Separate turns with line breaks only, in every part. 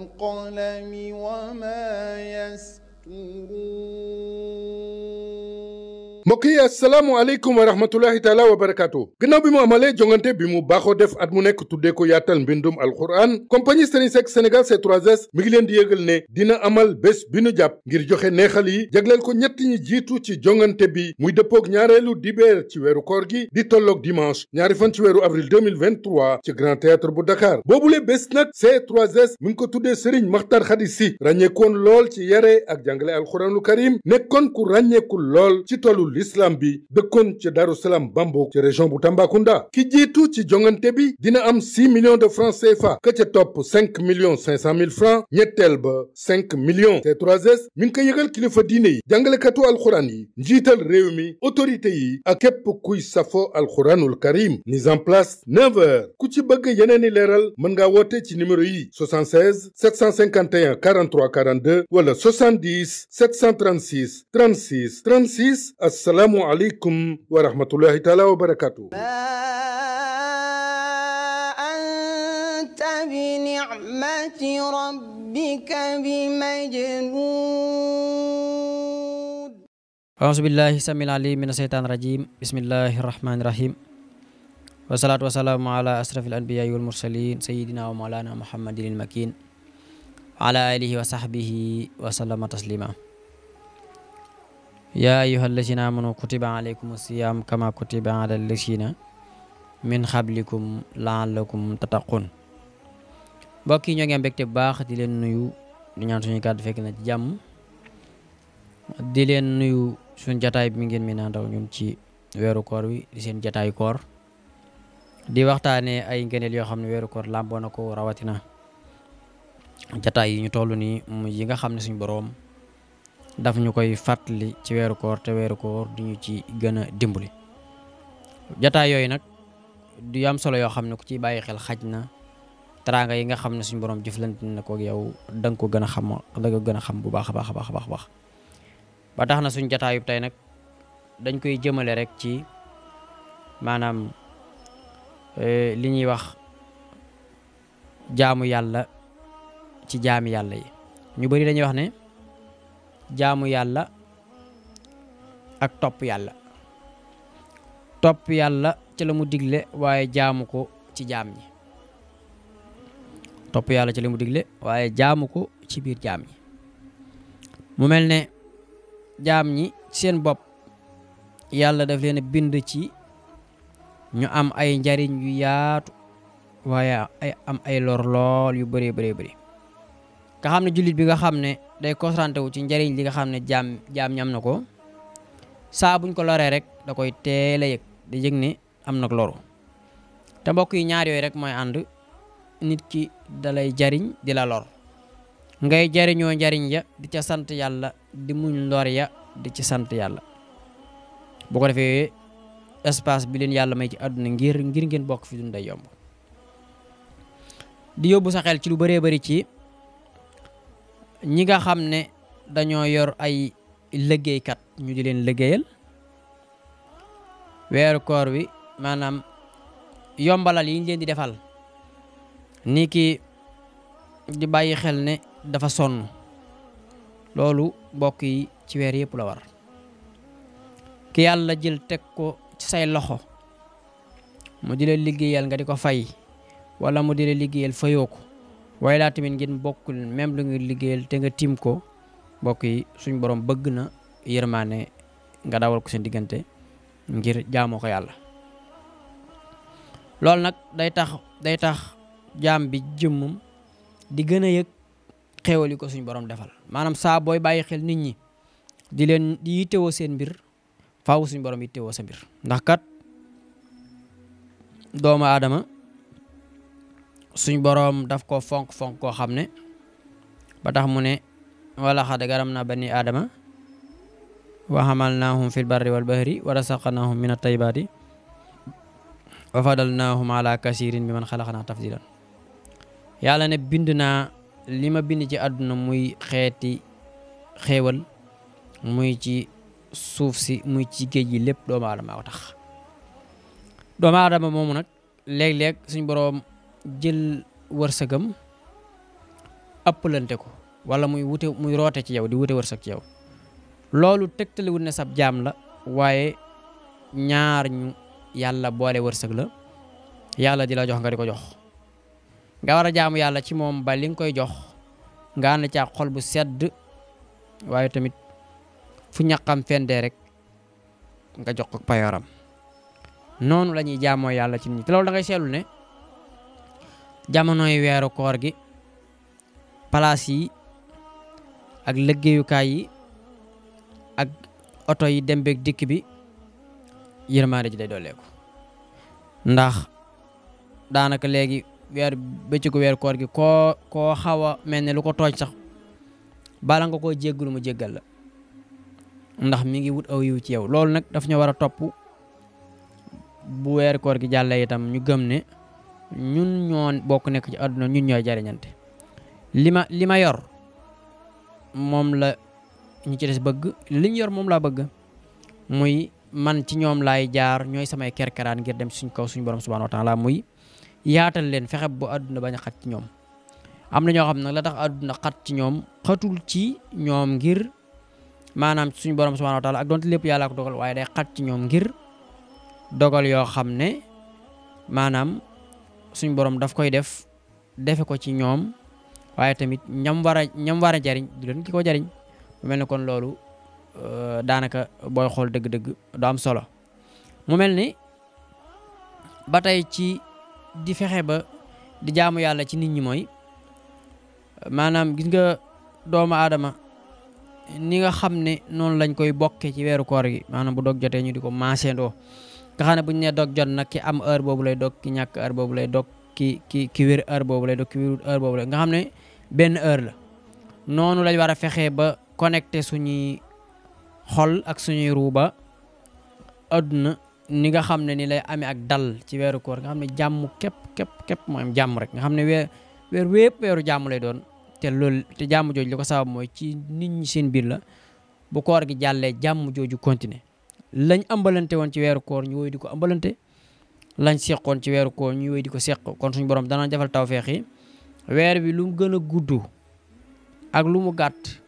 والقلم وما يسطرون
mbokk yi asalaamaaleykum wa rahmatullahi taala wa barakaatu gannaaw bi mu amalee jongante bi mu baaxoo def at mu nekk tuddee ko yaatal mbindum alquran compagnie Serigne Seck Sénégal C3S mi ngi leen di yëgal ne dina amal bés bi nu jàpp ngir joxe neexal yi jagleel ko ñett ñi jiitu ci jongante bi muy dëppoog ñaareelu dibeer ci weeru koor gi di tolloog dimanche ñaari fan ci weeru avril 2023 ci Grand Théâtre bu Dakar boobule bés nag C3S mi ngi ko tuddee Serigne Makhtar Khady Sy ràññeekoon lool ci yare ak jàngale alquranul karim nekkoon ku ràññeeku lool ci tollu l'islam bi dëkkoon ci Darou Salam Bambouk ci région bu Tambacounda ki jiitu ci jongante bi dina am 6 millions de francs CFA ka ca topp 5 millions 500 mille francs ñetteel ba 5 millions C3S mi ngi ko yëgal kilifa diine yi jàngalekatu alxuraan yi njiital réew mi autorité yi ak képp kuy safo alxuraanul karim mise en place 9 heures ku ci bëgg yeneen i leeral mën ngaa woote ci numéro yi 76 751 43 42 wala 70 736 36 36 assalaamu aleykum wa rahmatullahi taala wa barakaatu.
anta bi ni'mati rabbika bi majnuun.
auzu billahi samil alim mina shaytaan rajim bismillahi rahmani rahim wasalaatu wasalaamu ala asrafil anbiyaai wal mursalin sayidina wa mawlana muhammadin il makin wa ala alihi wa sahbihi wa sallama taslima. yaa ayyuha allazina amanu kutiba alaykum siyam kama kutiba ala allazina min xablikum laallakum tattaqun. mbokk yi ñoo ngi am mbégte bu baax di leen nuyu di ñaan suñu kàddu fekk na ci jàmm di leen nuyu suñ jataay bi ngeen mi naa ndaw ñun ci weeru koor wi di seen jataayu koor di waxtaane ay ngëneel yoo xam ne weeru koor làmboo na ko rawatina jataay yi ñu toll nii yi nga xam ne suñ boroom daf ñu koy fàttali ci weeru koor te weeru koor du ñu ci gën a dimbali jataay yooyu nag du am solo yoo xam ne ku ciy bàyyi xel xaj na teraanga yi nga xam ne suñu borom jëflante na ko yow da nga ko gën a xam bu baax a baax a baax a baax ba tax na suñ jataayub tey nag dañ koy jëmale rek ci maanaam li ñuy wax jaamu yàlla ci jaami yàlla yi. ñu bari dañuy wax ne jaamu yàlla ak topp yàlla ci la mu digle waaye jaamu ko ci jaam ñi topp yàlla ci la mu digle waaye jaamu ko ci biir jaam ñi mu mel ne jaam ñi seen bopp yàlla daf leen bind ci ñu am ay njariñ yu yaatu waaye am ay lor lool yu bëree bëri nga xam ne jullit bi nga xam ne day concentré wu ci njariñ li nga xam ne jaam ñam na ko saa buñ ko loree rek da koy teel a yëg di yëg ne am na loru te mbokk yi ñaar yooyu rek mooy ànd nit ki dalay jariñ di la lor ngay jariñoo njariñ ya di ca sant yàlla di muñ lor ya di ci sant yàlla bu ko defee espace bi leen yàlla may ci àdduna ngir ngeen bokk fi dund day yomb di yóbbu sa xel ci lu bëree bëri ci ñi nga xam ne dañoo yor ay liggéeykat ñu di leen liggéeyal weeru koor wi maanaam yombalal yi ñu leen di defal ni ki di bàyyi xel ne dafa sonn loolu mbokk yi ci weer yëpp la war ki yàlla jël teg ko ci say loxo mu di la liggéeyal nga di ko fay wala mu di la liggéeyal fayoo ko waaye laa tamit ngeen bokkul même lu nga liggéeyal te nga tiim ko mbokk yi suñ borom bëgg na yërmaane nga dawal ko seen diggante ngir jaamoo ko yàlla loolu nag day tax jaam bi jëmmum di gën a yëg xéewal yi ko suñ borom defal maanaam saa booy bàyyi xel nit ñi di yittewoo seen mbir faaw suñ borom yittewoo sa mbir ndax kat doomu aadama suñ boroom daf ko fonk koo xam ne ba tax mu ne wala xad garam na bani aadama wa hamalnaahum fil barri wal bahri wa rasaqnaahum min at-tayyibaati wa fadalnaahum ala kasirin bi man xalaqnaa tafdilan yàlla ne bind naa li ma bind ci àdduna muy xeeti xéewal muy ci suuf si muy ci géej gi lépp doomu aadama ko tax doomu aadama moomu nag léeg-léeg suñ boroom jël wërsëgam ëppalante ko wala muy roote ci yow di wute wërsëg ci yow loolu tegtaliwul ne sab jaam la waaye ñaar ñu yàlla boole wërsëg la yàlla di la jox nga di ko jox nga war a jaamu yàlla ci moom ba li nga koy jox nga ànd ca xol bu sedd waaye tamit fu ñaqam fendee rek nga jox ko payoram noonu la ñuy jaamoo yàlla ci nit ñi te loolu da ngay seetlu ne jamonoy weeru koor gi palaas yi ak liggéeyukaay yi ak oto yi dem beeg dikk bi yërmaande ji day dooleeku ndax daanaka léegi bëccëgu weer koor gi koo xaw a mel ne lu ko tooñ sax bala nga koo jéggalu mu jéggal la ndax mi ngi wut aw yiw ci yow loolu nag daf ñu war a topp bu weer koor gi jàllee itam ñu gëm ne ñun ñoo bokk nekk ci àdduna ñun ñooy jariñante li ma yor moom la ñu ci des bëgg liñ yor moom laa bëgg muy man ci ñoom laay jaar ñooy samay kerkeraan ngir dem suñ kaw suñu borom subhanahu wa taala muy yaatal leen fexe bu àdduna bañ a xat ci ñoom am na ñoo xam nag la tax àdduna xat ci ñoom xatul ci ñoom ngir maanaam suñu borom subhanahu wa taala ak donte lépp yàlla ko dogal waaye day xat ci ñoom ngir dogal yoo xam ne maanaam suñu borom daf koy defe ko ci ñoom waaye tamit ñam war a jariñ du leen ki ko jariñ mu mel ne kon loolu daanaka booy xool dëgg-dëgg du am solo mu mel ni ba tey ci di fexe ba di jaamu yàlla ci nit ñi mooy maanaam gis nga doomu aadama ni nga xam ne noonu lañ koy bokke ci weeru koor gi maanaam bu dog jotee ñu di ko maaseendoo nga xam ne buñ ne dog jot nag ki am heure boobu lay dog ki ñàkk heure boobu lay dog ki wér heure boobu lay dog ki wérut heure boobu lay nga xam ne benn heure la noonu lañ war a fexee ba connecté suñuy xol ak suñuy ruuba adduna ni nga xam ne ni lay amee ak dal ci weeru koor nga xam ne jàmm képp moo am jàmm rek nga xam ne weer wépp weeru jàmm lay doon te loolu te jàmm jooju li ko sabab mooy ci nit ñi seen biir la bu koor gi jàllee jàmm jooju continuer lañ ambalante woon ci weeru koor ñu woy di ko ambalante lañ seqoon ci weeru koor ñu woy di ko seq kon suñu borom dana defal tawfeex yi weer bi lu mu gën a gudd ak lu mu gàtt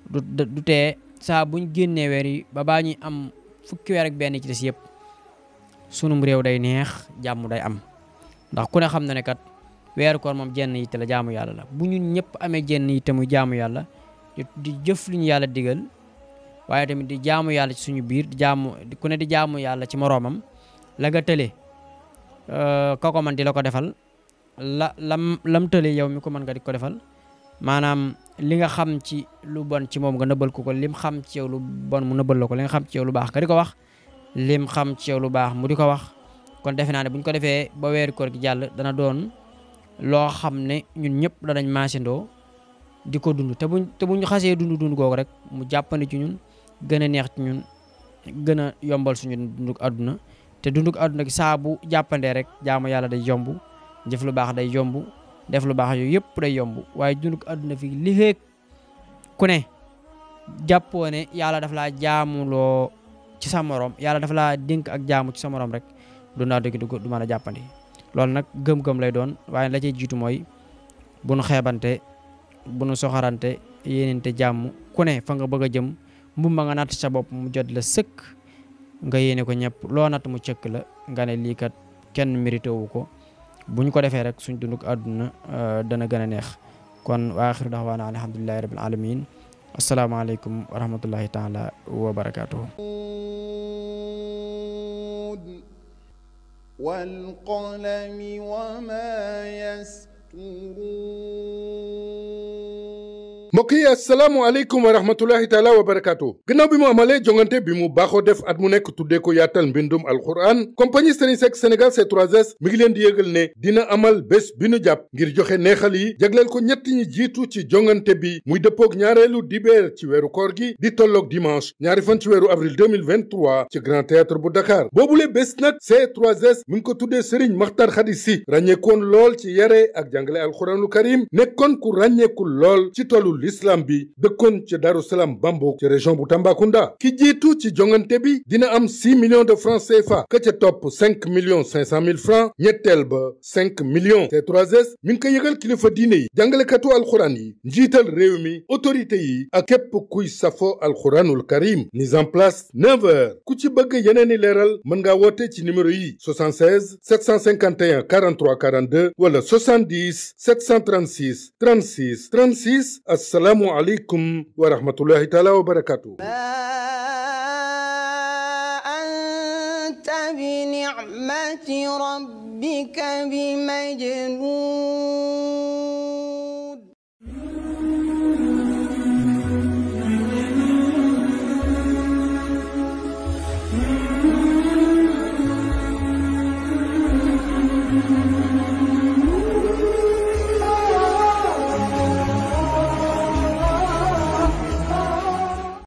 du tee saa buñ génnee weer yi ba baa ñuy am fukki weer ak benn ci des yëpp sunum réew day neex jàmm day am ndax ku ne xam na ne kat weeru koor moom jenn yitte la jaamu yàlla la bu ñun ñëpp amee jenn yitte muy jaamu yàlla di jëf li ñu yàlla digal waaye tamit di jaamu yàlla ci suñu biir ku ne di jaamu yàlla ci moroomam la nga tële koko man di la ko defal lam tële yow mi ko mën nga di ko defal maanaam li nga xam ci lu bon ci moom nga nëbbal ko lim xam ci yow lu bon mu nëbbal la ko li nga xam ci yow lu baax nga di ko wax lim xam ci yow lu baax mu di ko wax kon defe naa ne bu ñu ko defee ba weeru koor gi jàll dana doon loo xam ne ñun ñëpp danañ maasandoo di ko dund te buñ xasee dund googu rek mu jàppandi ci ñun gën a neex ci ñun gën a yombal suñu dunduk àdduna te dunduk àdduna gi saa bu jàppandee rek jaamu yàlla day yomb jëf lu baax day yomb def lu baax yooyu yëpp day yomb waaye dunduk àdduna fi li feek ku ne jàppoo ne yàlla daf laa jaamuloo ci sa morom yàlla daf laa dénk ak jaamu ci sa morom rek dundaa dëgg du mën a jàppandi loolu nag gëm-gëm lay doon waaye la cay jiitu mooy bu nu xeebante bu nu soxarante yéenente jàmm ku ne fa nga bëgg a jëm mbumba nga natt sa bopp mu jot la sëkk nga yéene ko ñëpp loo natt mu cëkk la nga ne lii kat kenn mérité wu ko bu ñu ko defee rek suñ dunduk àdduna dana gën a neex kon wa axiru daxwaana alhamdulillahi rabbil alamin asalaamaaleykum wa rahmatullahi taala wa barakatuhu
wal qalami wa ma
mbokk yi asalaamaaleykum wa rahmatulahi taala wa barakaatu gannaaw bi mu amalee jongante bi mu baaxoo def at mu nekk tuddee ko yaatal mbindum alquran compagnie Serigne Seck Sénégal C3S mi ngi leen di yëgal ne dina amal bés bi nu jàpp ngir joxe neexal yi jagleel ko ñett ñi jiitu ci jongante bi muy dëppoog ñaareelu dibeer ci weeru koor gi di tolloog dimanche ñaari fan ci weeru avril 2023 ci Grand Théâtre bu Dakar boobule bés nag C3S mi ngi ko tuddee Serigne Makhtar Khady Sy ràññeekoon lool ci yare ak jàngale alquranul karim nekkoon ku ràññeeku lool ci tollu l'islam bi dëkkoon ca Daaru Salaam Bambouk ca région bu Tambacounda ki jiitu ci jongante bi dina am 6 millions de francs CFA ka ca topp 5 millions 500 mille francs ñetteel ba 5 millions C3S mi ngi ko yëgal kilifa diine yi jàngalekatu alxuraan yi njiital réew mi autorité yi ak képp kuy safo alxuraanul karim mise en place 9 heures ku ci bëgg yeneeni leeral mën ngaa woote ci numéro yi 76 751 43 42 wala 70 736 36 36 assalaamu aleykum wa rahmatullahi taala wa barakatuh.
بنعمة ربك بمجنون